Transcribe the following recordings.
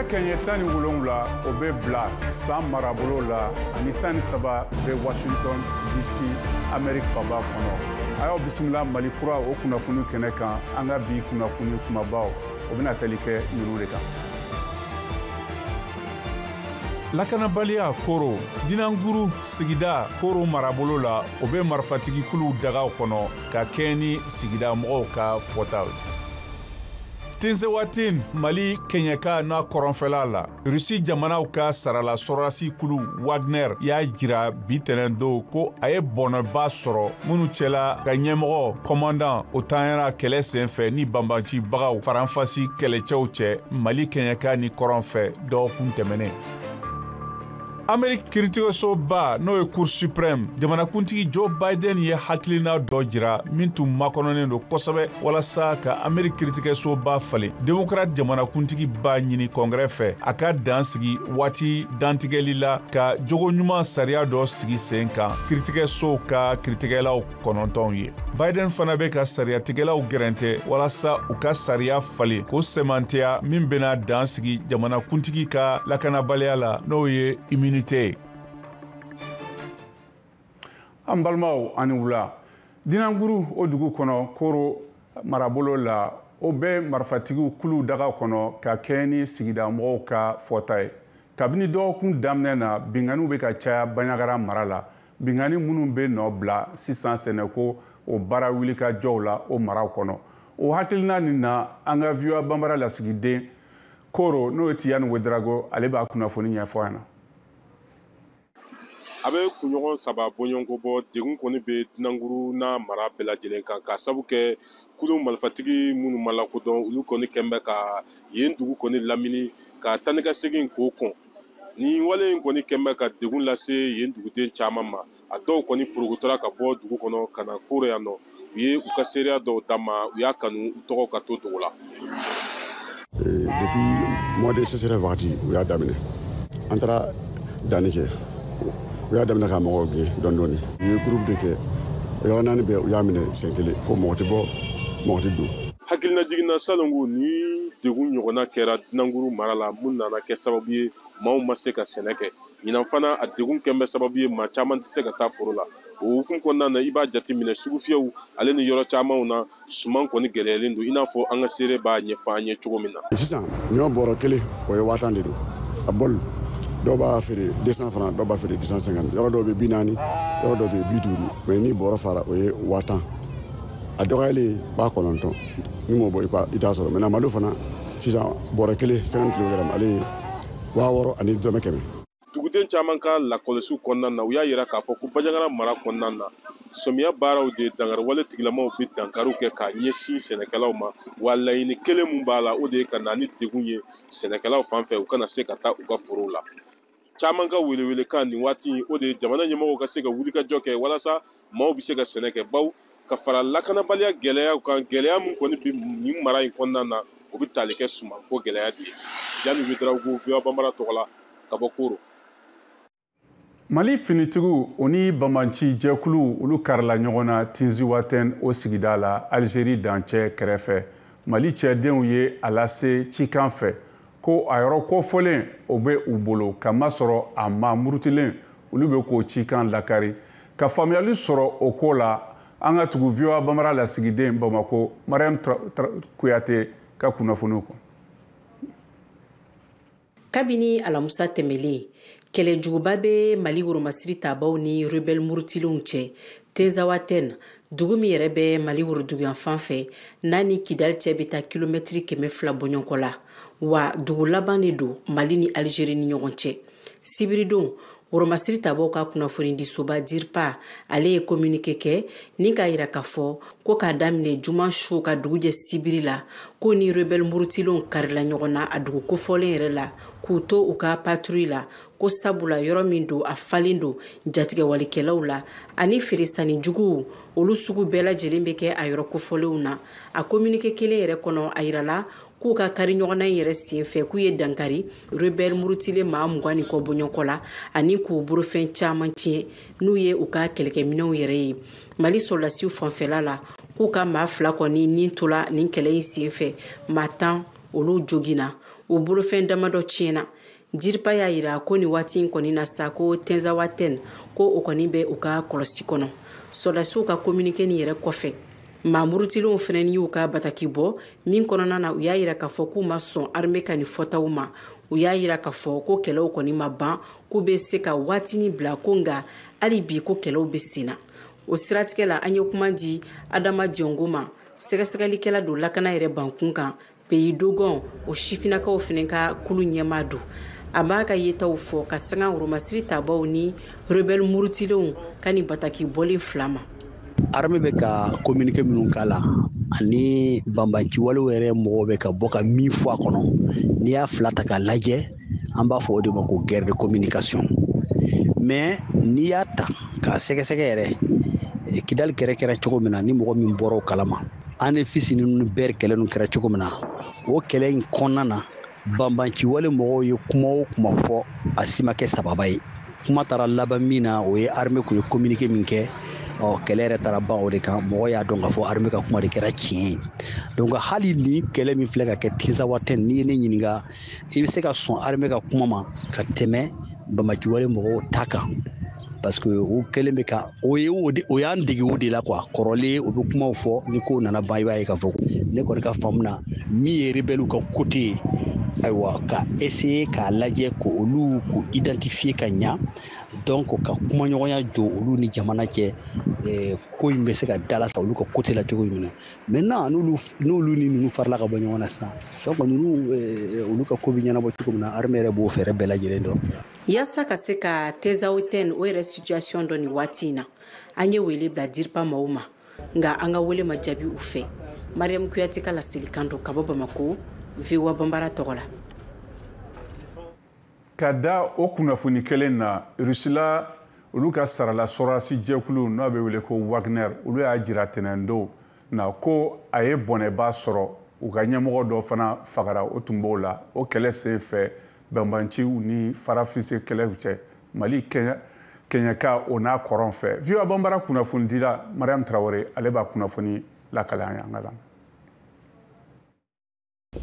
Nɛgɛ kɛɲɛ 17, o bɛ bila San marabolo la, ani 13 bɛ Washington DC, Amérique faba kɔnɔ. A y'aw bisimila Mali Kura o kunnafoni kɛnɛ kan. An ka bi kunnafoni kumabaw, o bɛna tali kɛ ninnu de kan: lakanabaliya Koro Dinanguru sigida, Koro marabolo la, o bɛ marifatigikuluw dagaw kɔnɔ ka kɛɲɛ ni sigida mɔgɔw ka fɔtaw ye. Tinzewatin, Mali kɛɲɛka n'a kɔrɔnfɛla la, Rusi jamanaw ka sarala sɔrɔdasi kulu Wagner y'a jira bi tɛnɛn ko a ye bɔnɛba sɔrɔ, minnu cɛla ka ɲɛmɔgɔ commandant o tanyara kɛlɛ senfɛ ni banbancibagaw faranfasi kɛlɛcɛw cɛ Mali kɛɲɛka ni kɔrɔn fɛ dɔgɔkun tɛmɛnen. Ameriki kiiritigɛsoba, n'o ye Cour suprême, jamanakuntigi Joe Biden ye hakilina dɔ jira min tun makɔnɔnen don kosɛbɛ walasa ka Ameriki kiiritigɛsoba falen. Démocrate jamanakuntigi b'a ɲini Congrès fɛ a ka dan sigi waati dantigɛli la ka jogo ɲuman sariya dɔ sigi sen kan kiiritigɛsow ka kiiritigɛlaw 9 ye. Biden fana bɛ ka sariyatigɛlaw gɛrɛntɛ walasa u ka sariya falen k'o sɛmɛntiya min bɛna dan sigi jamanakuntigi ka lakanabaliya la, n'o ye immunité ye. An balimaw, ani wula. Dinanguru o dugu kɔnɔ, Koro marabolo la, o bɛ marifatigiw kuluw daga kɔnɔ ka kɛɲɛ ni sigida mɔgɔw ka fɔta ye. Kabini dɔgɔkun daminɛ na, binganiw bɛ ka caya Baɲagara mara la, bingani minnu bɛ nɔ bila sisan sɛnɛko o baara wulikajɔw la o maraw kɔnɔ. O hakilina nin na, an ka VOA Banbara lasigiden Koro, n'o ye Tiyani Wedarago, ale b'a kunnafoni ɲɛfɔ an na. A bɛ kunɲɔgɔn 3 bɔɲɔgɔnko bɔ, degun kɔni bɛ Dinanguru n'a mara bɛɛ lajɛlen kan, k'a sabu kɛ kulu marifatigi minnu ma lakodɔn, olu kɔni kɛn bɛ ka yen dugu kɔni lamini ka taa ni ka segin k'o kɔn. Nin wale in kɔni kɛn bɛ ka degun lase yen duguden caman ma. A dɔw kɔni porokotora ka bɔ dugu kɔnɔ ka na Koro yan nɔ. U ye u ka seereya dɔw d'a ma, u y'a kanu u tɔgɔ ka to dogo la. Depuis mois de sécheresse wagati, u y'a daminɛ. An taara danni kɛ, u y'a daminɛ ka mɔgɔw gɛn dɔɔni dɔɔni. U ye groupe de kɛ, yɔrɔ naani bɛɛ u y'a minɛ siɲɛ kelen, ko mɔgɔ tɛ bɔ, mɔgɔ tɛ don. Hakilina jiginna salongo ni degun ɲɔgɔnna kɛra Dinanguru mara la, mun nana kɛ sababu ye maaw ma se ka sɛnɛ kɛ. Ɲinan fana, a degun kɛn bɛ sababu ye maa caman tɛ se ka taa foro la. O hukumu kɔnɔna na, i b'a jateminɛ sugufiyɛw ale ni yɔrɔ camanw na, suman kɔni gɛlɛyalen don, i n'a fɔ an ka seere b'a ɲɛfɔ an ye cogo min na. Sisan ɲɔ bɔrɔ kelen, o ye 10 000 de don. A bɔli, dɔw b'a feere 200 francs, dɔw b'a feere 250, yɔrɔ dɔw bɛ 40, yɔrɔ dɔw bɛ 50, mais ni bɔrɔ fara, o ye 10 000, a dɔgɔyalen 9000. Ni m'o bɔ, i t'a sɔrɔ. Maintenant, malo fana sisan, bɔrɔ kelen 50 kilogrammes, ale ye 6000 ni dɔrɔmɛ 100. Duguden caman ka lakɔlɔsiw kɔnɔna na, u y'a yira k'a fɔ ko Banjagara mara kɔnɔna na, sɔmiya baaraw de dankariwale tigilamaw bɛ dankariw kɛ k'a ɲɛsin sɛnɛkɛlaw ma. Wa laɲini kelen mun b'a la, o de ye ka na ni degun ye sɛnɛkɛlaw fan fɛ, u kana se ka taa u ka forow la. Caman ka welewelekan nin waati, o de ye jamana ɲɛmɔgɔw ka se ka wulikajɔ kɛ walasa maaw bɛ se ka sɛnɛ kɛ, baw ka fara lakanabaliya gɛlɛyaw kan. Gɛlɛya min kɔni bɛ nin mara in kɔnɔna na, o bɛ tali kɛ sumanko gɛlɛya de ye. Jami Ouédraogo, VOA Banbara tɔgɔ la, ka bɔ Koro. Mali finitigiw, o ni banbanci jɛkulu, olu karila ɲɔgɔn na Tinziwatɛn o sigida la, Alizeri dancɛ kɛrɛfɛ. Mali cɛdenw ye a lase cikan fɛ ko a yɔrɔ kofɔlen, o bɛ u bolo, ka masɔrɔ a ma murutilen, olu bɛ k'o cikan lakari. Ka faamuyali sɔrɔ o ko la, an ka tugu VOA Banbara lasigiden Bamako, Mariam Kuyate ka kunnafoniw kɔ. Kabini alamusa tɛmɛlen, kɛlɛjuguba bɛ Mali woromasiri tabaw ni rebelle murutilenw cɛ Tenzawatɛn, dugu min yɛrɛ bɛ Mali woroduguyanfan fɛ, n'a ni Kidali cɛ bɛ taa kilomɛtiri 200 bɔɲɔgɔnko la. Wa dugu laban de don Mali ni Alizeri ni ɲɔgɔn cɛ. Sibiridon, woromasiri tabaw ka kunnafonidisoba Dirpa, ale ye communiqué kɛ ni k'a yira k'a fɔ ko k'a daminɛ juma su ka dugu jɛ sibiri la, ko ni rebelle murutilenw karila ɲɔgɔn na a dugu kofɔlen yɛrɛ la, k'u to u ka patrouille la, ko sabula yɔrɔ min don, a falen don jatigɛwalikɛlaw la ani feeresani juguw, olu sugu bɛɛ lajɛlen bɛ kɛ a yɔrɔ kofɔlenw na. A communiqué kelen yɛrɛ kɔnɔ, a yirala k'u ka kari ɲɔgɔnna in yɛrɛ sen fɛ, k'u ye dankari rebelle murutilen maa 20 ni kɔ bɔɲɔgɔnkɔ la ani k'u bolofɛn caman tiɲɛ, n'u ye u ka kɛlɛkɛminɛw yɛrɛ ye. Mali sɔrɔdasiw fanfɛla la, k'u ka maa fila kɔni nin tola nin kɛlɛ in sen fɛ, maa 10 olu joginna. U bolofɛn damadɔ tiɲɛna. DIRPA y'a yira ko nin waati in kɔni na sa, ko Tɛnzawatɛn, ko o kɔni bɛ u ka kɔlɔsi kɔnɔ. Sɔrɔdasiw ka communiqué nin yɛrɛ kɔfɛ, maa murutilenw fana y'u ka bataki bɔ min kɔnɔna na, u y'a yira k'a fɔ k'u ma sɔn armée ka nin fɔtaw ma. U y'a yira k'a fɔ ko kɛlɛw kɔni ma ban, k'u bɛ se ka waatinin bila, ko nka hali bi ko kɛlɛw bɛ sen na. O siratigɛ la, an ye kuma di Adama Jɔngo ma, sɛgɛsɛgɛlikɛla don lakana yɛrɛ bankun kan, Pays Dogon o sifinnakaw fana ka kulu ɲɛmaa don. A b'a ka yetaw fɔ ka sanga woromasiri tabaw ni rebelle murutilenw ka nin bataki bɔlen fila ma. Armée bɛ ka communiqué minnu k'a la ani banbanciwalew yɛrɛ mɔgɔw bɛ ka bɔ ka min fɔ a kɔnɔ, n'i y'a fila ta k'a lajɛ, an b'a fɔ o de ma ko guerre de communication. Mais n'i y'a ta k'a sɛgɛsɛgɛ yɛrɛ, Kidali kɛrɛ kɛra cogo min na, ni mɔgɔ min bɔra o kalama, Anefisi ninnu bɛɛ kɛlɛ ninnu kɛra cogo min na, o kɛlɛ in kɔnɔna na, banbanciwale mɔgɔw ye kuma o kuma fɔ, a si ma kɛ sababa ye. Kuma taara laban min na, o ye armée kun ye communiqué min kɛ, ɔ kɛlɛ yɛrɛ taara ban o de kan. Mɔgɔ y'a dɔn k'a fɔ armée ka kuma de kɛra tiɲɛ ye. Donc hali ni kɛlɛ min filɛ ka kɛ Tinzawatɛn, n'i ye ne ɲininka, i bɛ se ka sɔn armée ka kuma ma ka tɛmɛ banbanciwale mɔgɔw ta kan, parce que o kɛlen bɛ ka o ye o y'an dege o de la quoi. Kɔrɔlen u bɛ kumaw fɔ, ni kow nana ban, i b'a ye k'a fɔ ne kɔni ka faamu na, min ye rebelle ka côté ye, ayiwa, ka essayer k'a lajɛ k'olu k'u identifier ka ɲa, donc ka kumaɲɔgɔnya jɔ olu ni jamana cɛ, ko in bɛ se ka dalasa olu ka côté la cogo min na. Maintenant n'olu ni ninnu farala ka bɔ ɲɔgɔn na sisan, donc ninnu olu ka ko bɛ ɲɛnabɔ cogo min na, armée yɛrɛ b'o fɛɛrɛ bɛɛ lajɛlen dɔn. Yaasa ka se ka Tɛnzawatɛn o yɛrɛ situation dɔ nin waati in na, an ye wele bila DIRPA maaw ma, nka an ka wele ma jaabi u fɛ. Mariam Kuyate ka laselikan don ka bɔ Bamako, VOA Banbara tɔgɔ la. Ka da o kunnafoni kelen na, Rusila olu ka sarala sɔrɔdasi jɛkulu n'o bɛ wele ko Wagner, olu y'a jira tɛnɛndon na ko a ye bɔnɛba sɔrɔ, u ka ɲɛmɔgɔ dɔ fana fagara, o tun b'o la o kɛlɛ sen fɛ banbanciw ni farafise kɛlɛw cɛ Mali kɛɲɛka o n'a kɔrɔn fɛ. VOA Banbara kunnafonidila Mariam Traoré, ale b'a kunnafoni lakale an ye, an ka lamɛn.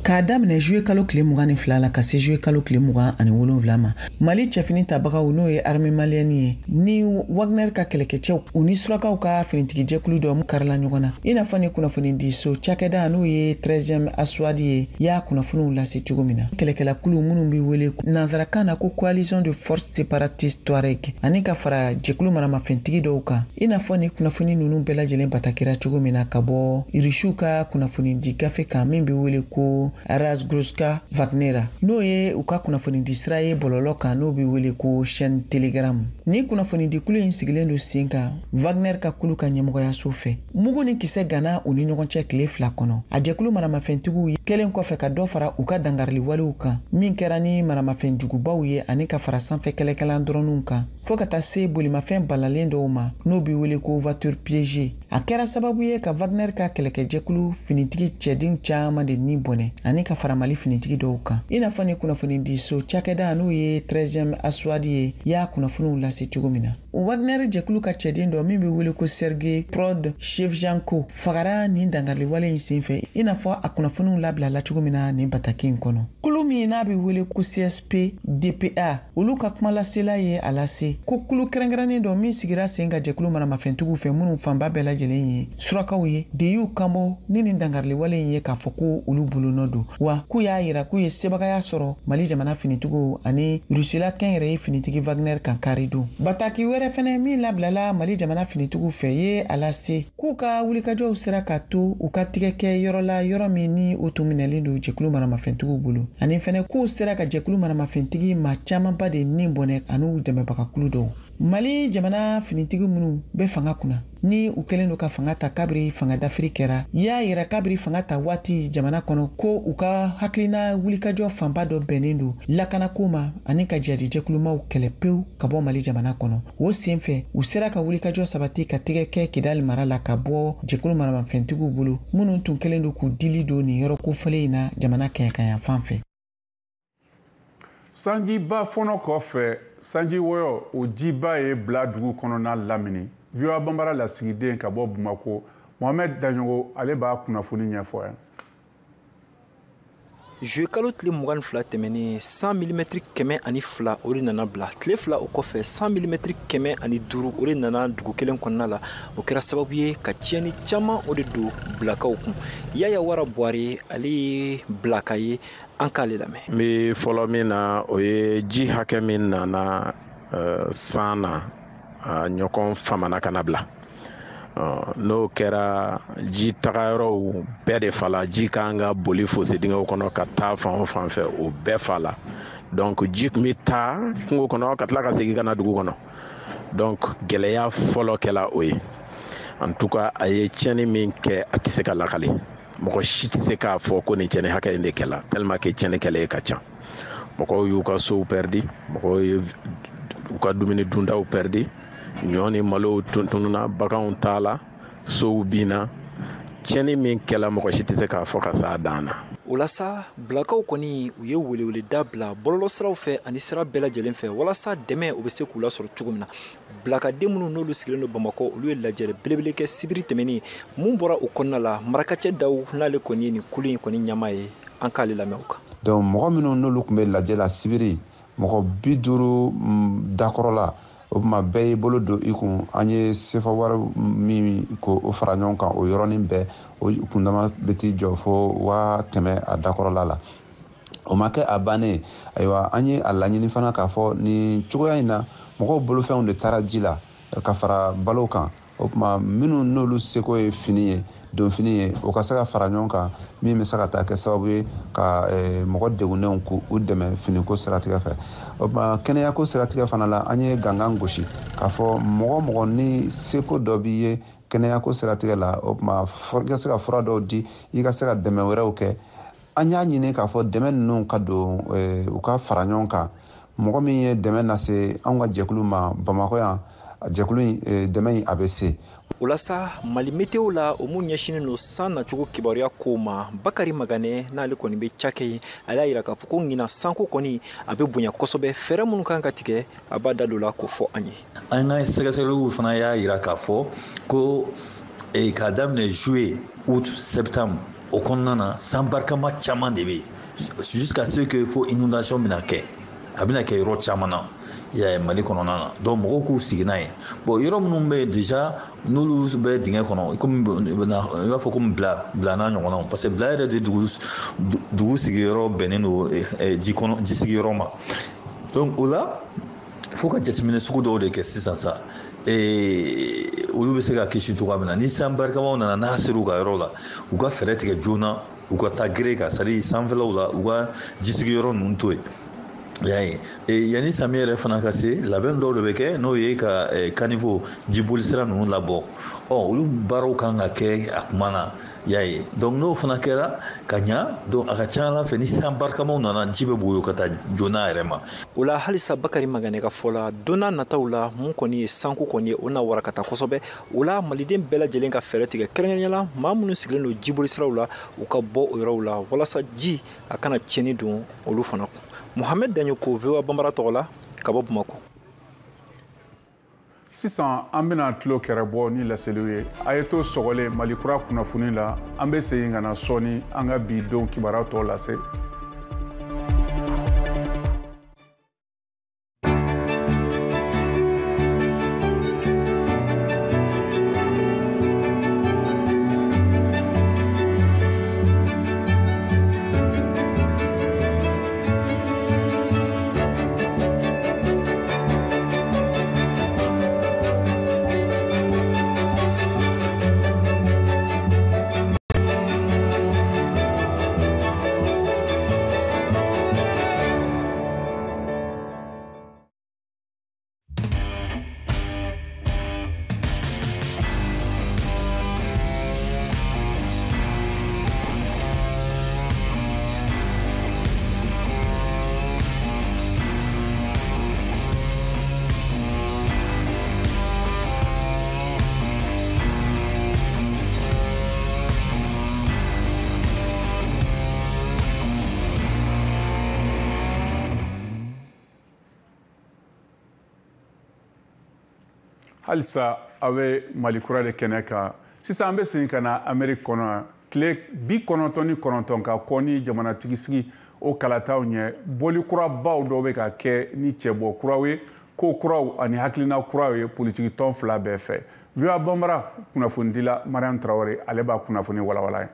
K'a daminɛ juillet kalo tile 22 la ka se juillet kalo tile 27 ma, Mali cɛfini tabagaw, n'o ye armée malienne ye, ni Wagner ka kɛlɛkɛcɛw, u ni surakaw ka finitigijɛkulu dɔ karila ɲɔgɔn na, i n'a fɔ ni kunnafonidiso cakɛda, n'o ye 13e Aswadi ye, y'a kunnafoniw lase cogo min na. Kɛlɛkɛlakulu minnu bɛ wele nansarakan na ko Coalition de forces séparatistes Touareg, ani ka fara jɛkulu maramafɛntigi dɔw kan, i n'a fɔ ni kunnafoni ninnu bɛɛ lajɛlen batakira cogo min na ka bɔ Irisiw ka kunnafonidi gafe kan min bɛ wele ko Razgruska Wagnera, n'o ye u ka kunnafonidi sira ye bɔlɔlɔ kan, n'o bɛ wele ko chaîne Telegram. Ni kunnafonidikulu in sigilen don sen kan Wagner ka kulu ka ɲɛmɔgɔyaso fɛ, mugu ni kisɛ ganna u ni ɲɔgɔn cɛ tile 2 kɔnɔ. A jɛkulu maramafɛntigiw kɛlen kɔfɛ ka dɔ fara u ka dangarili walew kan min kɛra ni maramafɛn jugubaw ye ani ka fara sanfɛ kɛlɛkɛlan dɔrɔnw kan, fɔɔ ka taa se bolimafɛn balalen dɔw ma, n'o bɛ wele ko voiture piégée, a kɛra sababu ye ka Wagner ka kɛlɛkɛjɛkulu finitigi cɛden caman de ni bɔnɛ ani ka fara Mali finitigi dɔw kan, i n'a fɔ ni kunnafonidiso cakɛda, n'o ye 13e Aswadi ye, y'a kunnafoniw lase cogo min na. Wagner jɛkulu ka cɛden dɔ min bɛ wele ko Sergei Prod Shevchenko fagara nin dangariliwale in senfɛ, i n'a fɔ a kunnafoniw labilala cogo min na nin bataki in kɔnɔ. Kulu min n'a bɛ wele ko CSP DPA, olu ka kumalasela ye a lase ko kulu kɛrɛnkɛrɛnnen dɔ min sigira sen ka jɛkulu maramafɛntigiw fɛ, minnu fanba bɛɛ lajɛlen ye surakaw ye, de y'u kanbɔ ni nin dangariliwale in ye k'a fɔ ko olu bolonɔ don, wa k'u y'a yira k'u ye sebagaya sɔrɔ Mali jamana finitigiw ani Rusila kɛnyɛrɛye finitigi Wagner kan kari don. Bataki wɛrɛ fɛnɛ min labilala Mali jamana finitigiw fɛ ye a lase k'u ka wulikajɔw sera ka to u ka tigɛ kɛ yɔrɔ la, yɔrɔ min ni o tun minɛlen don jɛkulu maramafɛntigiw bolo, ani fɛnɛ k'u sera ka jɛkulu maramafɛntigi maa camanba de ni bɔnɛ an'u dɛmɛbagakulu dɔw. Mali jamana finitigi minnu bɛ fanga kunna, ni u kɛlen don ka fanga ta kabiri fanga dafiri kɛra, y'a yira kabiri fanga ta waati jamana kɔnɔ ko u ka hakilina wulikajɔ fanba dɔ bɛnnen don lakanako ma ani ka jadijɛkulumaw kɛlɛ pewu ka bɔ Mali jamana kɔnɔ. O senfɛ, u sera ka wulikajɔ sabati ka tigɛ kɛ Kidali mara la ka bɔ jɛkulu maramafɛntigiw bolo minnu tun kɛlen don k'u dili don nin yɔrɔ kofɔlen in na jamana kɛɲɛkanya fan fɛ. Sanjiba fɔnɔ kɔfɛ, sanji wɔyɔ o jiba ye bila dugu kɔnɔna lamini. VOA Banbara lasigiden ka bɔ Bamako, Mohamed Daɲogo, ale b'a kunnafoni ɲɛfɔ yan. Juillet kalo tile 22 tɛmɛnen, 100 mm 102 o de nana bila. Tile 2 o kɔfɛ, 100 mm 105 o de nana dugu kelen kɔnɔna la. O kɛra sababu ye ka tiɲɛni caman o de don Bilakaw kun. Yaya Wara Buware, ale ye Bilaka ye, an k'ale lamɛn. N bɛ fɔlɔ min na, o ye ji hakɛ min nana san na, a ɲɔgɔn famana ka na bila. N'o kɛra, ji tagayɔrɔw bɛɛ de fa la. Ji kan ka boli fosse dingɛw kɔnɔ ka taa fan o fan fɛ, o bɛɛ fa la. Donc ji tun bɛ taa kungo kɔnɔ ka tila ka segin ka na dugu kɔnɔ. Donc gɛlɛya fɔlɔ kɛla o ye. En tout cas, a ye tiɲɛni min kɛ, a tɛ se ka lakale. Mɔgɔ si tɛ se k'a fɔ ko nin tiɲɛni hakɛ in de kɛla, tellement que tiɲɛni kɛlen ka ca. Mɔgɔw y'u ka sow pɛridi, mɔgɔw ye u ka dumuni duntaw pɛridi, ɲɔ ni malow tununna, baganw t'a la, sow binna. Tiɲɛni min kɛla, mɔgɔ si tɛ se k'a fɔ ka s'a dan na. O la sa, Bilakaw kɔni, u ye weleweleda bila bɔlɔlɔsiraw fɛ ani sira bɛɛ lajɛlen fɛ, walasa dɛmɛ o bɛ se k'u lasɔrɔ cogo min na. Bilakaden minnu n'olu sigilen don Bamakɔ, olu ye lajɛrɛ belebele kɛ sibiri tɛmɛnen. Mun bɔra o kɔnɔna la? Marakacɛ Daw, n'ale kɔni ye nin kulu in kɔni ɲɛmaa ye, an k'ale lamɛn o kan. Donc mɔgɔ minnu n'olu tun bɛ lajɛ la sibiri, mɔgɔ 50 dakɔrɔ la, o tuma bɛɛ y'i bolo don i kun. An ye sefa wari min ko o fara ɲɔgɔn kan, o yɔrɔnin bɛɛ, o kundama bɛ t'i jɔ fo 100 000 a dakɔrɔla la. O ma kɛ a bannen. Ayiwa, an ye a laɲini fana k'a fɔ nin cogoya in na, mɔgɔw bolofɛnw de taara ji la ka fara balo kan. O tuma minnu n'olu seko ye fini ye, donfini ye, o ka se ka fara ɲɔgɔn kan, min bɛ se ka taa kɛ sababu ye ka mɔgɔ degunnenw k'u dɛmɛ finiko siratigɛ fɛ. O tuma kɛnɛyako siratigɛ fana la, an ye gangan gosi k'a fɔ mɔgɔ mɔgɔ ni seko dɔ b'i ye kɛnɛyako siratigɛ la, o tuma i ka se ka fura dɔw di, i ka se ka dɛmɛ wɛrɛw kɛ. An y'a ɲini k'a fɔ dɛmɛ ninnu ka don, u ka fara ɲɔgɔn kan. Mɔgɔ min ye dɛmɛ lase anw ka jɛkulu ma Bamakɔ yan, jɛkulu in dɛmɛ in a bɛ se. O la sa, Mali Météo la, o mun ɲɛsinnen don san nacogo kibaruya kow ma, Bakari Maganɛ, n'ale kɔni bɛ cakɛ ye, ale y'a yira k'a fɔ ko ɲinan sanko kɔni a bɛ bonya kosɛbɛ. Fɛɛrɛ minnu kan ka tigɛ, a b'a da don la k'o fɔ an ye. An ka sɛgɛsɛgɛliw fana y'a yira k'a fɔ ko k'a daminɛ juillet, août, septembre, o kɔnɔna na, san barikama caman de bɛ yen, jusqu'à ce que fo inondation bɛna kɛ, a bɛna kɛ yɔrɔ caman na, i y'a ye, Mali kɔnɔna na. Donc mɔgɔw k'u sigi n'a ye. Bon, yɔrɔ minnu bɛ yen déjà, n'olu bɛ dingɛ kɔnɔ, komi i b'a fɔ komi Bila n'a ɲɔgɔnnaw, parce que Bila yɛrɛ de dugu sigiyɔrɔ bɛnnen don ji kɔnɔ, ji sigiyɔrɔ ma. Donc o la, fo ka jateminɛ sugu dɔw de kɛ sisan sa, olu bɛ se ka kisi cogoya min na ni san barikamaw nana, n'a ser'u ka yɔrɔ la, u ka fɛɛrɛ tigɛ joona, u ka taa gere kan, c'est à dire sanfɛlaw la, u ka jisigiyɔrɔ ninnu to yen, i y'a ye. Yanni samiya yɛrɛ fana ka se, labɛn dɔw de bɛ kɛ, n'o ye ka caniveau, jiboli sira ninnu labɔ. Ɔ, olu baaraw kan ka kɛ a kuma na, i y'a ye. Donc n'o fana kɛra ka ɲa, donc a ka ca Ala fɛ, ni san barikamaw nana, ji bɛ woyo ka taa joona yɛrɛ ma. O la halisa, Bakari Maganɛ ka fɔ la, don n'a nataw la, mun kɔni ye sanko kɔni ye, o na warakata kosɛbɛ. O la, maliden bɛɛ lajɛlen ka fɛɛrɛ tigɛ, kɛrɛnkɛrɛnnenya la maa minnu sigilen don jiboli siraw la, u ka bɔ o yɔrɔw la, walasa ji a kana tiɲɛni don olu fana kun. Mohamed Daɲoko, VOA Banbara tɔgɔ la, ka bɔ Bamakɔ. Sisan an bɛna tulo kɛrɛ bɔ ni laseliw ye. A ye to sɔgɔlen Mali Kura kunnafoni la. An bɛ segin ka na sɔɔni, an ka bi don kibaruya tɔw lase. Halisa aw bɛ Mali Kura de kɛnɛ kan. Sisan an bɛ segin ka na Ameriki kɔnɔ. Tile 99 ka kɔn ni jamanatigisigi o kalataw ɲɛ, bɔli kurabaw dɔw bɛ ka kɛ ni cɛbɔ kuraw ye, ko kuraw ani hakilina kuraw ye politiki tɔn fila bɛɛ fɛ. VOA Bambara kunnafonidila Mariam Traoré, ale b'a kunnafoni walawala ye.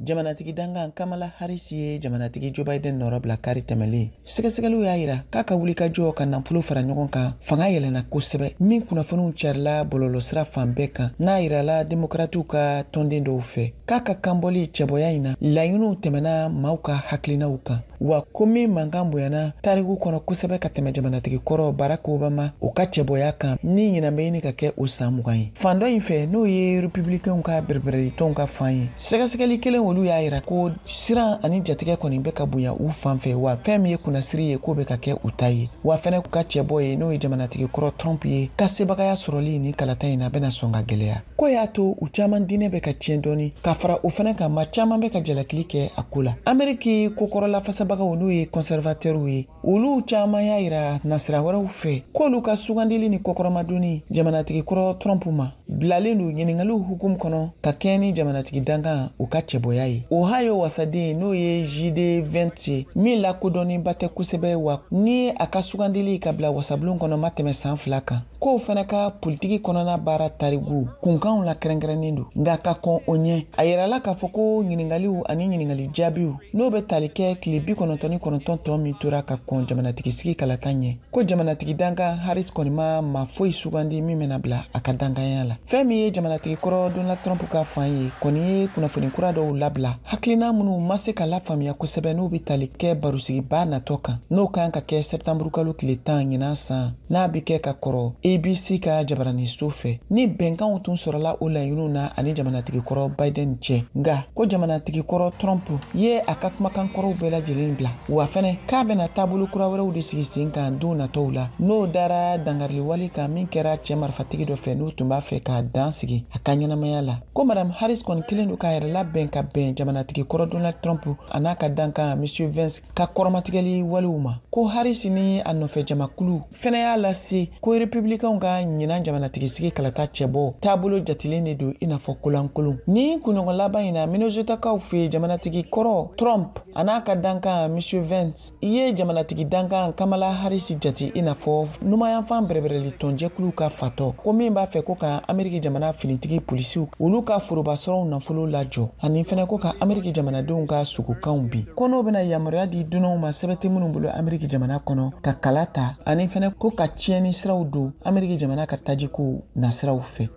Jamanatigi dankan Kamala Harris ye jamanatigi Joe Biden nɔrɔ bila kari tɛmɛlen. Sɛgɛsɛgɛliw y'a yira k'a ka wulikajɔ ka nafolo fara ɲɔgɔn kan fanga yɛlɛnna kosɛbɛ, min kunnafoniw carila bɔlɔlɔsira fan bɛɛ kan, n'a yirala demokratiw ka tɔnden dɔw fɛ k'a ka kanbɔli cɛbɔya in na, laɲiniw tɛmɛna maaw ka hakilinaw kan, wa ko min mankan bonyana tariku kɔnɔ kosɛbɛ ka tɛmɛ jamanatigi kɔrɔ Barack Obama o ka cɛbɔya kan, ni ɲinan bɛ ɲini ka kɛ o san 20 ye. Fan dɔ in fɛ, n'o ye republicainw ka bɛrɛbɛrɛlitɔnw ka fan ye, sɛgɛsɛgɛli kelen olu y'a yira ko siran ani jatigɛ kɔni bɛ ka bonya u fan fɛ, wa fɛn min ye kunnasiri ye k'o bɛ ka kɛ u ta ye, wa fɛnɛ ka cɛbɔ ye, n'o ye jamanatigi kɔrɔ Trump ye, ka sebagaya sɔrɔli ni kalata in na bɛna sɔn ka gɛlɛya. Ko y'a to u caman diinɛ bɛ ka tiɲɛ dɔɔni, ka fara o fɛnɛ kan, maa caman bɛ ka jalakili kɛ a ko la. Ameriki kokɔrɔla fasabagaw, n'o ye conservateurs ye, olu caman y'a yira nasira wɛrɛw fɛ k'olu ka sugandili ni kɔkɔrɔmadonni jamanatigi kɔrɔ Trump ma bilalen don ɲiningaliw hukumu kɔnɔ ka kɛɲɛ ni jamanatigi dankan o ka cɛbɔya ye. Ohio wasaden, n'o ye JD Vance ye, min lakodɔnnenba tɛ kosɛbɛ, wa ni a ka sugandili ka bila wasabulon kɔnɔ ma tɛmɛ san 2 kan, k'o fana ka politiki kɔnɔna baara tariku kunkanw la kɛrɛnkɛrɛnnen don. Nka ka kɔn o ɲɛ, a yirala k'a fɔ ko ɲiningaliw ani ɲiningali jaabiw n'o bɛ tali kɛ tile 99 tɔ min tora ka kɔn jamanatigisigi kalata ɲɛ, ko jamanatigi dankan Harris kɔni ma maa foyi sugandi min bɛna bila a ka dankanya la. Fɛn min ye jamanatigi kɔrɔ Donald Trump ka fan ye kɔni ye kunnafoni kura dɔw labila, hakilina minnu ma se ka lafaamuya kosɛbɛ, n'o bɛ tali kɛ barosigiba natɔ kan, n'o kan ka kɛ sɛptanburu kalo tile 10 ɲinan san, n'a bɛ kɛ ka kɔrɔ ABC ka jabaraniso fɛ, ni bɛnkanw tun sɔrɔla o laɲiniw na ani jamanatigi kɔrɔ Biden cɛ. Nka ko jamanatigi kɔrɔ Trump ye a ka kumakan kɔrɔw bɛɛ lajɛlen bila, wa fɛnɛ k'a bɛna taabolo kura wɛrɛw de sigi sen kan don natɔw la, n'o dara dangariliwale kan min kɛra cɛ marifatigi dɔ fɛ, n'o tun b'a fɛ k'a dan sigi a ka ɲɛnamaya la. Ko Madame Harris kɔni kelen don k'a yɛrɛ labɛn ka bɛn jamanatigi kɔrɔ Donald Trump a n'a ka dankan Monsieur Vance ka kɔrɔmatigɛli walew ma. Ko Harris ni a nɔfɛ jamakulu fɛnɛ y'a lase ko republicainw ka ɲinan jamanatigisigi kalata cɛbɔ taabolo jatilen de don i n'a fɔ kolankolon. Ni kunɲɔgɔn laban in na, Minnesotakaw fɛ, jamanatigi kɔrɔ Trump a n'a ka dankan Monsieur Vance i ye jamanatigi dankan Kamala Harris jate i n'a fɔ numayanfan bɛrɛbɛrɛli tɔnjɛkuluw ka fatɔ, ko min b'a fɛ ko ka Ameriki jamana finitigi polisiw olu ka forobasɔrɔw nafolo lajɔ, ani fɛnɛ ko ka Ameriki jamanadenw ka sogokanw bin, ko n'o bɛna yamaruya di dunanw ma sɛbɛn tɛ minnu bolo Ameriki jamana kɔnɔ ka kala ta, ani fɛnɛ ko ka tiɲɛni siraw don Ameriki jamana ka tajiko nasiraw fɛ.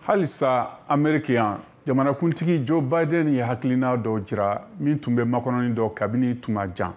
Halisa Ameriki yan, jamanakuntigi Joe Biden ye hakilina dɔw jira min tun bɛ makɔnɔni dɔ kabini tuma jan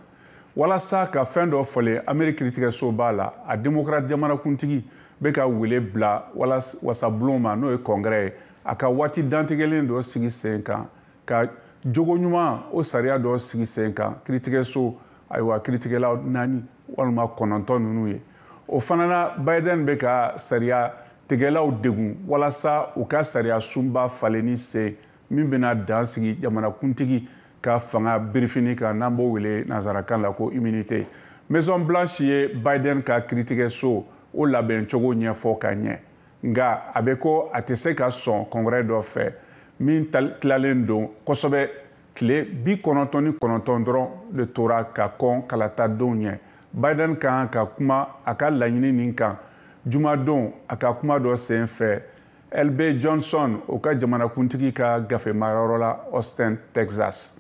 walasa ka fɛn dɔ falen Ameriki kiiritigɛsoba la. A démocrate jamanakuntigi bɛ ka wele bila wasabulon ma, n'o ye congrès ye, a ka waati dantigɛlen dɔ sigi sen kan ka jogo ɲuman o sariya dɔ sigi sen kan kiiritigɛso, ayiwa, kiiritigɛlaw 4 walima 9 ninnu ye. O fana na, Biden bɛ ka sariya tigɛlaw degun walasa u ka sariya sunba falenni sen min bɛna dan sigi jamanakuntigi ka fanga birifini kan, n'an b'o wele nanzarakan la ko immunité. Maison Blanche ye Biden ka kiiritigɛso o labɛncogo ɲɛfɔ ka ɲɛ, nka a bɛ ko a tɛ se ka sɔn congrès dɔ fɛ min tilalen don kosɛbɛ. Tile 99 dɔrɔn de tora ka kɔn kalatadenw ɲɛ. Biden kan ka kuma a ka laɲini nin kan jumadon a ka kuma dɔ sen fɛ LB Johnson o ka jamanakuntigi ka gafe marayɔrɔ la Austin, Texas.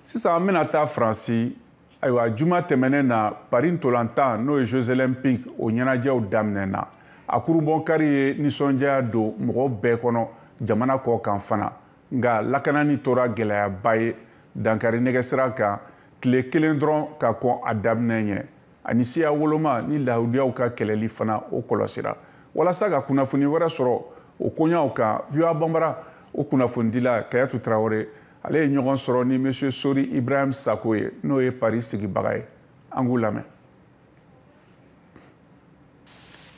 Sisan an bɛna taa Faransi. Ayiwa, juma tɛmɛnen na, Paris ntolantan, n'o ye Jeux olympiques, o ɲɛnajɛw daminɛna. A kurunbonkari ye nisɔndiya don mɔgɔw bɛɛ kɔnɔ jamana kɔ kan fana, nka lakanani tora gɛlɛyaba ye dankari nɛgɛsira kan tile kelen dɔrɔn ka kɔn a daminɛ ɲɛ, ani siya woloma ni lahudiyaw ka kɛlɛli fana o kɔlɔsira. Walasa ka kunnafoni wɛrɛ sɔrɔ o koɲaw kan, VOA Bambara o kunnafonidila Kayatu Tarawele, ale ye ɲɔgɔn sɔrɔ ni Monsieur Sori Ibrahim Sako ye, n'o ye Paris sigibaga ye. An k'u lamɛn.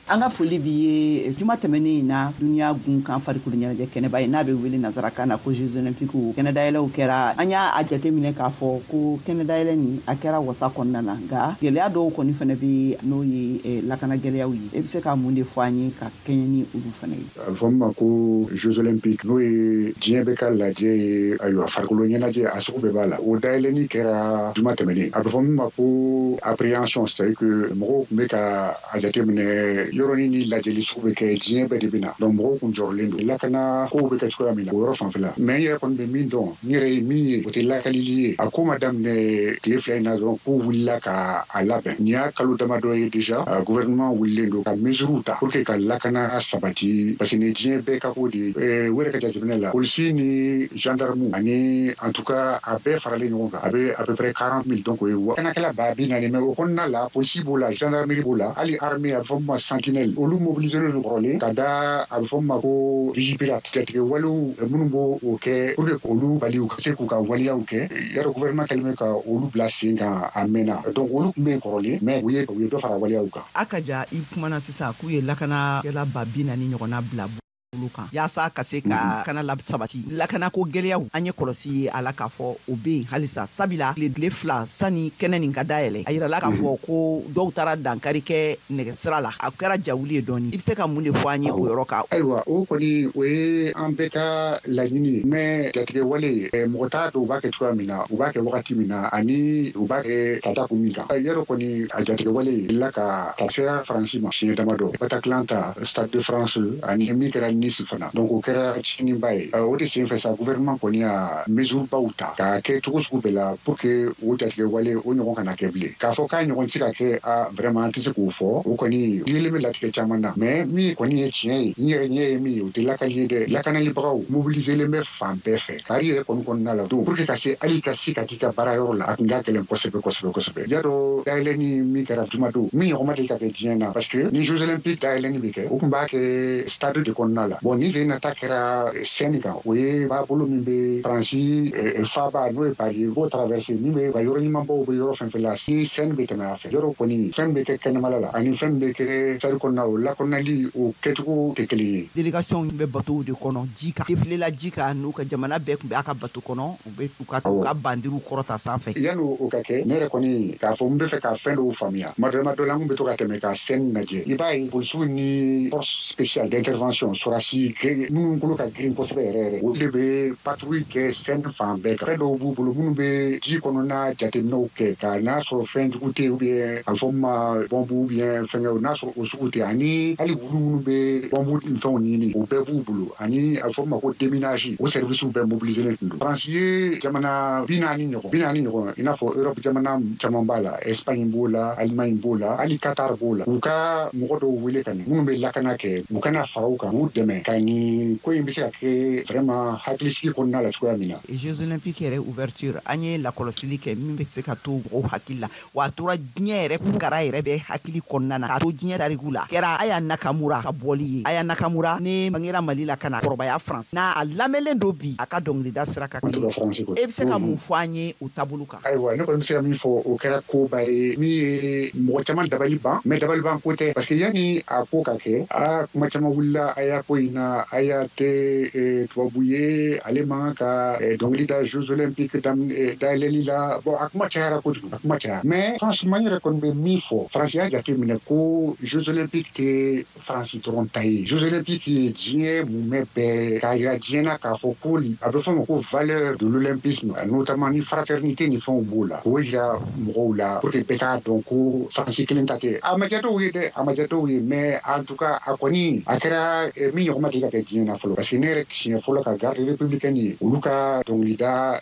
An ka foli b'i ye. Juma tɛmɛnen in na, duniya gun kan farikolo ɲɛnajɛ kɛnɛba ye, n'a bɛ wele nansarakan na ko Jeux olympiques, kɛnɛdayɛlɛw kɛra. An y'a a jate minɛ k'a fɔ ko kɛnɛdayɛlɛ nin, a kɛra wasa kɔnɔna na, nka gɛlɛya dɔw kɔni fana bɛ, n'o ye lakana gɛlɛyaw ye. E bɛ se ka mun de fɔ an ye ka kɛɲɛ ni olu fana ye? A bɛ fɔ min ma ko Jeux olympiques, n'o ye diɲɛ bɛɛ ka lajɛ ye. Ayiwa, farikolo ɲɛnajɛ a sugu bɛɛ b'a la. O dayɛlɛni kɛra juma tɛmɛnen. A bɛ fɔ min ma ko appréhension, c'est à dire que mɔgɔw tun bɛ ka a jateminɛ yɔrɔnin ni lajɛli sugu bɛ kɛ, diɲɛ bɛɛ de bɛ na. Donc mɔgɔw kun jɔrɔlen don lakana kow bɛ kɛ cogoya min na o yɔrɔ fanfɛla. Mais n yɛrɛ kɔni bɛ min dɔn, n yɛrɛ ye min ye, o tɛ lakalili ye. A ko ma daminɛ tile 2 in na dɔrɔn k'u wulila ka a labɛn. Nin y'a kalo damadɔ ye déjà, gouvernement wulilen don ka mesures ta pour que ka lakana sabati, parce que nin diɲɛ bɛɛ ka ko de ye. U yɛrɛ ka jateminɛ la, polisi ni gendarme ani, en tout cas, a bɛɛ faralen ɲɔgɔn kan, a bɛ à peu près 40 000. Donc o ye lakanakɛla 40 000. Mais o kɔnɔna la, polisi b'o la, gendarmerie b'o la, hali armée, a bɛ fɔ min ma sentinelle, olu mobilisé don kɔrɔlen ka da, a bɛ fɔ min ma ko Vigipirate, jatigɛ walew minnu b'o o kɛ pour que k'olu bali u ka se k'u ka waleyaw kɛ. Yarɔ, gouvernement kɛlen bɛ ka olu bila sen kan a mɛnna. Donc olu tun bɛ yen kɔrɔlen, mais u ye dɔ fara waleyaw kan. A ka ja, i kumana sisan k'u ye lakanakɛla 40 000 ɲɔgɔnna bila bolo kan yaasa ka se ka kana la sabati. Lakanako gɛlɛyaw, an ye kɔlɔsi ye a la k'a fɔ o be yen halisa, sabila tile 2 sani kɛnɛ nin ka dayɛlɛ, a yirala k'a fɔ ko dɔw taara dankari kɛ nɛgɛsira la. A kɛra jawuli ye dɔɔni. I be se ka mun de fɔ an ye o yɔrɔ kan? Ayiwa, o kɔni, o ye an bɛɛ ka laɲini ye. Mais jatigɛ wale, mɔgɔ t'a dɔn u b'a kɛ cogoya min na, u b'a kɛ wagati min na, ani u b'a kɛ ka da kun min kan. Yɔrɔ kɔni, a jatigɛ wale la ka sera Faransi ma siɲɛ damadɔ, Bataclan ta, Stade de France, ani min kɛra Nice fana. Donc o kɛra tiɲɛniba ye. O de sen fɛ sa, gouvernement kɔni y'a mesure baw ta k'a kɛ cogo sugu bɛɛ la pour que o jatigɛ wale o ɲɔgɔn kana kɛ bilen. K'a fɔ k'a ɲɔgɔn tɛ se ka kɛ, a vraiment, an tɛ se k'o fɔ. O kɔni yelen bɛ latigɛ caman na. Mais min kɔni ye tiɲɛ ye, n yɛrɛ ɲɛ ye min ye, o tɛ lakali ye dɛ. Lakanalibagaw mobilisélen bɛ fan bɛɛ fɛ, kari yɛrɛ kɔni kɔnɔna la don, pour que ka se hali ka se ka t'i ka baara yɔrɔ la, a tun ka gɛlɛn kosɛbɛ kosɛbɛ kosɛbɛ. Yadɔ, dayɛlɛni min kɛra jumadon, min ɲɔgɔn ma deli ka kɛ diɲɛ na, parce que ni Jeux olympiques dayɛlɛni bɛ kɛ, u tun b'a kɛ stade de kɔnɔna la. Bon, ni sen nata kɛra Seine kan, o ye bolo min bɛ Faransi faaba, n'o ye Paris ye, b'o traverser, min bɛ ka yɔrɔ ɲumanbaw bɛ yɔrɔ fɛn fɛn la, si Seine bɛ tɛmɛ a fɛ. Yɔrɔ kɔni, fɛn bɛ kɛ kɛnɛmala la ani fɛn bɛ kɛ stade kɔnɔna, o lakɔnali, o kɛcogo tɛ kelen ye. Délégation bɛ bateau de kɔnɔ ji kan, défilé la ji kan, n'u ka jamana bɛɛ tun bɛ a ka bateau kɔnɔ, u bɛ u ka bandiriw kɔrɔta sanfɛ. Yanni o ka kɛ, ne yɛrɛ kɔni k'a fɔ n bɛ fɛ ka fɛn dɔw faamuya, ma dɔ la, n bɛ to ka tɛmɛ ka Seine lajɛ, i b'a ye polisiw ni force spéciale d'intervention, sɔrɔdasi minnu kolo ka girin kosɛbɛ yɛrɛ yɛrɛ, olu de bɛ patrouille kɛ Seine fan bɛɛ kan. Fɛn dɔw b'u bolo minnu bɛ ji kɔnɔna jateminɛw kɛ ka n'a sɔrɔ fɛn jugu tɛ yen, ou bien a bɛ fɔ min ma bɔnbu, ou bien fɛnkɛw, n'a sɔrɔ o sugu tɛ, ani hali wulu minnu bɛ bɔnbu ni fɛnw ɲini, o bɛɛ b'u bolo, ani a bɛ fɔ min ma ko déminage, o service bɛɛ mobilisé tun don. Faransi ye jamana 40 ɲɔgɔn, 40 ɲɔgɔn, i n'a fɔ Europe jamana caman b'a la, Espagne b'o la, Allemagne b'o la, hali Qatar b'o la, u ka mɔgɔ dɔw wele ka na minnu bɛ lakana kɛ, u kana fara u kan, k'u dɛmɛ ka nin ko in bɛ se ka kɛ vraiment hakilisigi kɔnɔna la cogoya min na. Jeux olympiques yɛrɛ ouverture, an ye lakɔlɔsili kɛ min bɛ se ka to mɔgɔw hakili la, wa a tora diɲɛ yɛrɛ kara yɛrɛ bɛ hakili kɔnɔna na, k'a to diɲɛ tariku la, kɛra Aya Nakamura ka bɔli ye. Aya Nakamura ne bangera Mali la ka na kɔrɔbaya France n'a a lamɛnlen don bi a ka dɔnkilida sira kan. E bɛ se ka mun fɔ an ye o taabolo kan? Ayiwa, ne kɔni bɛ se ka min fɔ, o kɛra koba ye min ye mɔgɔ caman dabali ban. Mais dabali ban ko tɛ, parce que yanni a ko ka kɛ, a kuma caman wulila Aya ko in na. Aya tɛ tubabu ye, ale man kan ka dɔnkili da Jeux olympiques dayɛlɛli la. Bon, a kuma cayara kojugu, a kuma cayara. Mais franchement, n yɛrɛ kɔni bɛ min fɔ, Faransi y'a jate minɛ ko Jeux olympiques tɛ Faransi dɔrɔn ta ye. Jeux olympiques ye diɲɛ mumɛ bɛɛ k'a yira diɲɛ na k'a fɔ ko a bɛ fɔ ma ko valeur de l'olympisme, notamment ni fraternité ni fɛnw b'o la, k'o yira mɔgɔw la pour que bɛɛ k'a dɔn ko Faransi kelen ta tɛ. A ma diya dɔw ye dɛ, a ma diya dɔw ye. Mais en tout cas, a kɔni a kɛra min ɲɔgɔn ma deli ka kɛ diɲɛ na fɔlɔ, parce que ne yɛrɛ siɲɛ fɔlɔ ka garde républicaine ye olu ka dɔnkilida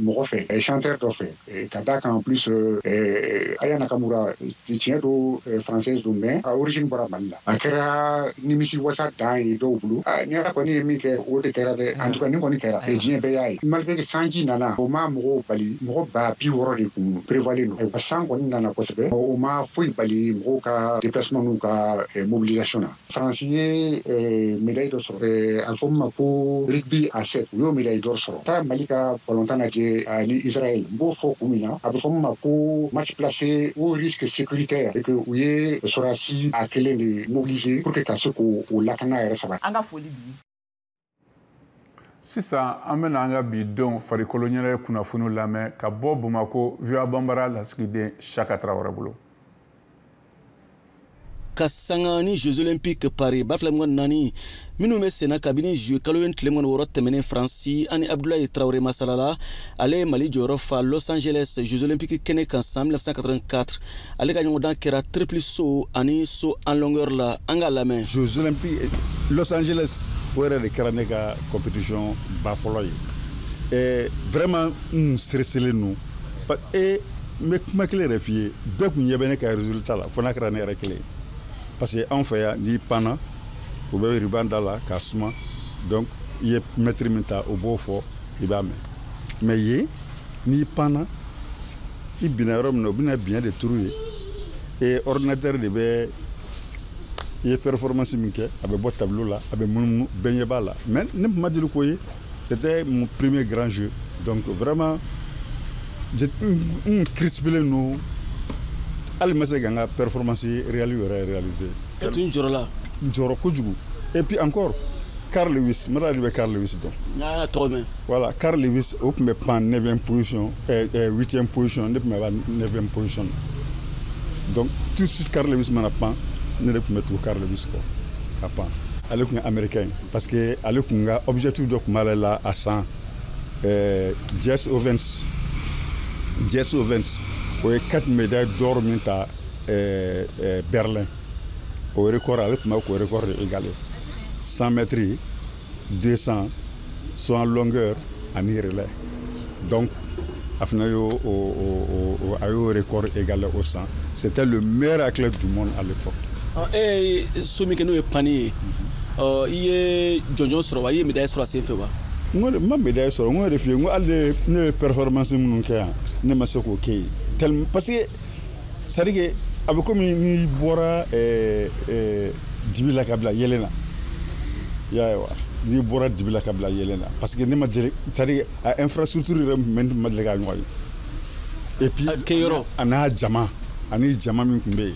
mɔgɔ fɛ, chanteur dɔ fɛ, ka da kan. En plus, Aya Nakamura, tiɲɛ don, française don, mais a origine bɔra Mali la. A kɛra nimisi wasa dan ye dɔw bolo. Ni Ala kɔni ye min kɛ, o de kɛra dɛ. En tout cas, nin kɔni kɛra, diɲɛ bɛɛ y'a ye. Malgré que sanji nana, o ma mɔgɔw bali. Mɔgɔ 60 000 de kun prévoilen don. Ayiwa, san kɔni nana kosɛbɛ, o ma foyi bali mɔgɔw ka déplacement n'u ka mobilisation na. Faransi ye médaille dɔ sɔrɔ, a fɔ min ma ko rugby à 7, u y'o médaille d'or sɔrɔ. Taara Mali ka balontan lajɛ ni Israël, n b'o fɔ kun min na, a bɛ fɔ min ma ko match placé au risque sécuritaire et que u ye sɔrɔdasi a kelen de mobiliser pour que ka se k'o lakana yɛrɛ sabati. An ka foli bi. Sisan an bɛna an ka bi don farikolo ɲɛnajɛ kunnafoniw lamɛn ka bɔ Bamakɔ VOA Banbara lasigiden Saka Tarawele bolo. Ka sanga ni Jeux Olympiques Paris 2024 minnu bɛ senna kabini juillet kalo ye tile 26 tɛmɛnen Faransi, ani Abdoulaye Traoré masalala, ale ye Mali jɔyɔrɔ fa Los Angeles Jeux Olympiques kɛnɛ kan san 1984. Ale ka ɲɔgɔndan kɛra triple saut ani saut en longueur la. An k'a lamɛn. Jeux Olympiques Los Angeles, o yɛrɛ de kɛra ne ka compétition ba fɔlɔ ye. Vraiment n stresselen don et n bɛ kuma kelen yɛrɛ f'i ye, bɛɛ kun ɲɛ bɛ ne ka résultat la fo n'a kɛra ne yɛrɛ kelen ye. Parce que anw fɛ yan, n'i panna, u bɛ ruban da la k'a suma, donc i ye mètre min ta, o b'o fɔ, i b'a mɛn. Mais yen, n'i panna, i binna yɔrɔ min na, u bɛna biɲɛ de turu yen et ordinateur de bɛ i ye performance min kɛ, a bɛ bɔ tableau la, a bɛ munumunu, bɛɛ ɲɛ b'a la. Mais ne tun ma deli k'o ye, c'était mon premier grand jeu, donc vraiment n crispelen don, hali ma se ka n ka performance réelle yɛrɛ réaliser. E tun jɔrɔla? N jɔrɔ kojugu. Et puis encore, Carl Lewis, n b'a dɔn i bɛ Carl Lewis dɔn. N y'a tɔgɔ mɛn. Voilà, Carl Lewis, o tun bɛ pan 9e position, 8e position, ne tun bɛ 9e position. Donc tout de suite Carl Lewis mana pan, ne de tun bɛ tugu Carl Lewis kɔ ka pan. Ale tun ye américain ye parce que ale tun ka objectif dɔ tun b'ale la a san, Jesse Owens. Jesse Owens, o ye 4 médailles d'or min ta Berlin, o record, ale tun bɛ k'o record de égaler: 100 mètres, 200, saut en longueur ani relais. Donc a fana y'o a y'o record égaler o san. C'était le meilleur athlète du monde à l'époque. E ye saut min kɛ, n'o ye panni ye, i ye jɔnjɔn sɔrɔ wa? I ye médaille sɔrɔ a sen fɛ wa? N ko n ma médaille sɔrɔ. N ko de f'i ye, n ko hali ne ye performance minnu kɛ yan, ne ma se k'o kɛ yen tellement, parce que c'est à dire que a bɛ komi n'i bɔra dibi la ka bila yɛlɛn na, i y'a ye wa, n'i bɔra dibi la ka bila yɛlɛn na, parce que ne ma deli, c'est à dire a infrastructure yɛrɛ tun bɛ, ne ma deli k'a ɲɔgɔn ye. Et puis kɛyɔrɔ a n'a jama, ani jama min tun bɛ yen,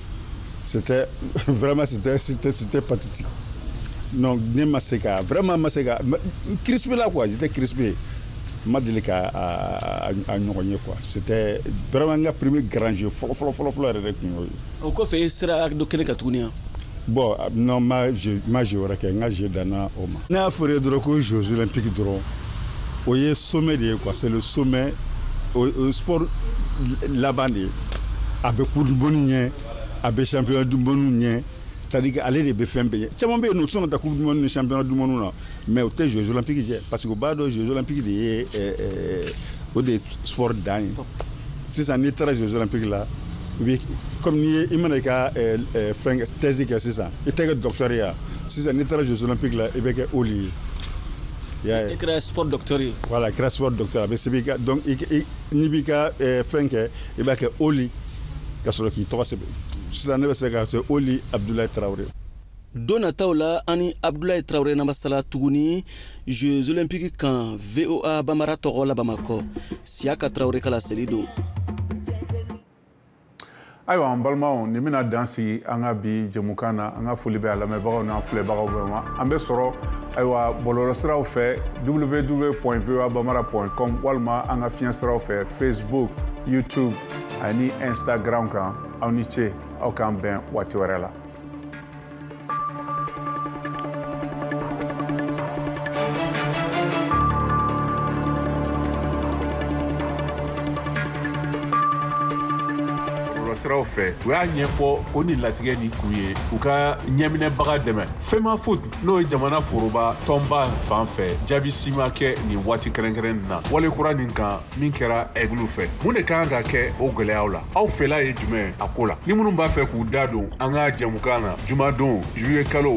c'était vraiment c'était pathétique. Non, ne ma se ka, vraiment ma se ka, n crispé la quoi, j'étais crispé, n ma deli ka a ɲɔgɔn ye quoi. C'était vraiment n ka premier grand jeu fɔlɔ fɔlɔ fɔlɔ fɔlɔ yɛrɛ de tun y'o ye. O kɔfɛ, i sera dɔ kɛnɛ kan tuguni wa? Bon, non, ma jeu wɛrɛ kɛ, n ka jeu danna o ma. Ne y'a fɔ ye dɔrɔn ko Jeux olympiques dɔrɔn, o ye sommet de ye quoi, c'est le sommet, o sport laban de ye. A bɛ coupe du monde ɲɛ, a bɛ championnat du monde ɲɛ, c'est-à-dire que ale de bɛ fɛn bɛɛ ɲɛ. Caman bɛ yen nɔ, u tɛ sɔn ka taa coupe du monde ni championnat du monde na, mais u tɛ Jeux olympiques jɛ, parce que u b'a dɔn Jeux olympiques de ye o de ye sport dan ye. Sisan n'i taara Jeux olympiques la, i bɛ comme n'i ye, i mana i ka fɛn thèse kɛ sisan, i tɛ kɛ docteur ye wa? Sisan n'i taara Jeux olympiques la, i bɛ kɛ OLI ye. I y'a ye. I kɛra sport docteur ye. Voilà, i kɛra sport docteur, a bɛ sɛbɛn i ka, donc n'i b'i ka fɛn kɛ, i b'a kɛ OLI ka sɔrɔ k'i tɔgɔ sɛbɛn. Sisan ne bɛ se k'a sɔrɔ Oli Abdoulaye Traoré. Don nataw la, ani Abdoulaye Traoré na masala tuguni Jeux olympiques kan. VOA Bamara tɔgɔ la Bamakɔ, Siyaka Traoré ka laseli don. Ayiwa, an balimaw, nin bɛna dan sigi an ka bi jɛmukan na. An ka foli bɛ a lamɛnbagaw n'an filɛbagaw bɛɛ ma. An bɛ sɔrɔ ayiwa bɔlɔlɔsiraw fɛ www.voabamara.com, walima an ka fiɲɛ siraw fɛ Facebook, YouTube ani Instagram kan. Aw ni ce, aw k'an bɛn waati wɛrɛ la. Siraw fɛ, u y'a ɲɛfɔ ko ni latigɛ ni kun ye u ka ɲɛminɛbaga dɛmɛ. FEMAFOOT, n'o ye jamana foroba tɔnba fan fɛ, jaabi si ma kɛ nin waati kɛrɛnkɛrɛn na wale kura nin kan min kɛra Aigle fɛ. Mun de kan ka kɛ o gɛlɛyaw la? Aw fɛla ye jumɛn a ko la? Ni minnu b'a fɛ k'u da don an ka jɛmukan na jumadon juillet kalo